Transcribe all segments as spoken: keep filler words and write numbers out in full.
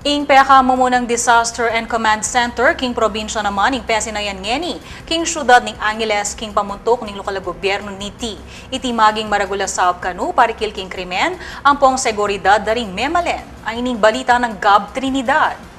Ing pekamumunang Disaster and Command Center king probinsya naman ing pesinayan ngeni king syudad ning Angeles king pamuntuk ning lokal a gobyernu niti. Iti maging maragul a saup kanu parikil king krimen ampong seguridad da ring memalen. Ayni ing balita nang Gab Trinidad.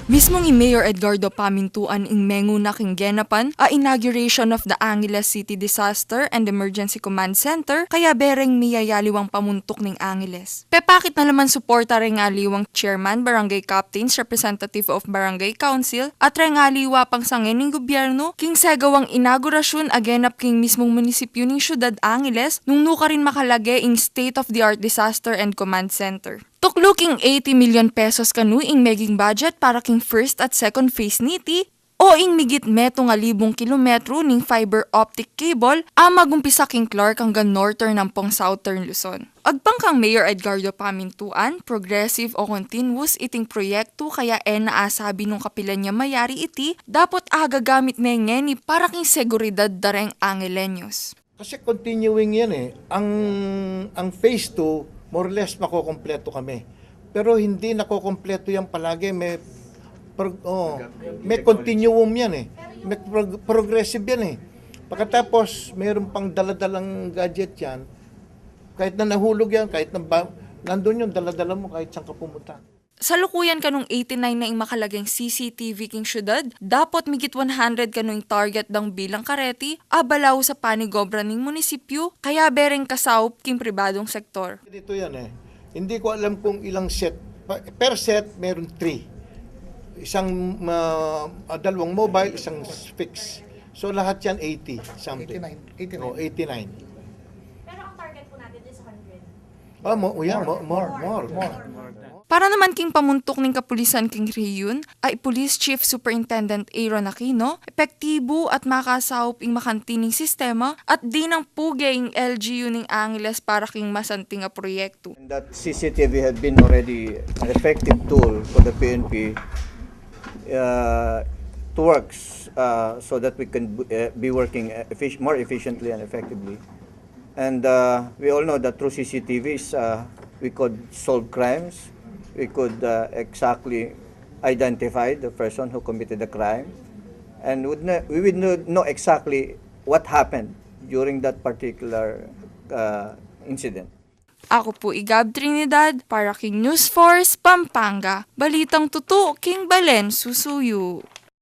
Mismung i Mayor Edgardo Pamintuan ing menguna king genapan a inauguration of the Angeles City Disaster and Emergency Command Center, kayabe reng miyayaliwang pamuntuk ning Angeles. Pepakit na la man suporta reng aliwang chairman, barangay captains, representative of barangay council, at reng aliwa pang sange ning gobyernu king segawang inaugurasyun a genap king mismung munisipyu ning syudad Angeles, nung nu karin makalage ing state-of-the-art disaster and command center. Tuklu king eighty million pesos kanu ing meging budget para king first at second phase niti, o ing migit metung a libung kilometru ning fiber optic cable a magumpisa king Clark anggang Northern ampong Southern Luzon. Agpang kang Mayor Edgardo Pamintuan, progressive o continuous iting proyektu kaya e na asabi nung kapilan ya mayari iti, dapot agagamit ne ngeni para king seguridad da reng Angeleños. Kasi continuing yan eh. Ang, ang phase two, more or less makokompleto kami. Pero hindi nakokompleto yan palagi. May, prog- oh, may continuum yan eh. May prog- progressive yan eh. Pagkatapos, mayroon pang daladalang gadget yan. Kahit na nahulog yan, kahit na ba, nandun yun, daladala mo kahit saan ka pumunta. Salukuyan kanung eighty-nine na ing makalageng C C T V king syudad, dapot migit one hundred kanu ing target dang bilang kareti a balaw sa panigobra ning munisipyu, kayabe reng kasaup king pribadung sektor. Dito yan eh. Hindi ko alam kung ilang set. Pa- Per set, meron three. Isang ah, dalawang mobile, isang fixed. So lahat yan eighty something. Eighty-nine, eighty-nine. Oh, eighty-nine. Pero ang target po natin is hundred. Ah, mo, oh, yeah, more, more, more, more. Para naman king pamuntuk ning kapulisan king rehiyun, ay Police Chief Superintendent Aaron Aquino, epektibu at makasaup ing makanti ning sistema at dinang puge ing L G U ning Angeles para king masanting a proyektu. And that C C T V had been already an effective tool for the P N P uh, to works uh, so that we can b- uh, be working effic- more efficiently and effectively. And uh, we all know that through C C T Vs, uh, we could solve crimes, we could uh, exactly identify the person who committed the crime, and would kn- we would kn- know exactly what happened during that particular uh, incident. Ako pu i Gab Trinidad para king News Force Pampanga. Balitang tutu king balen susuyu.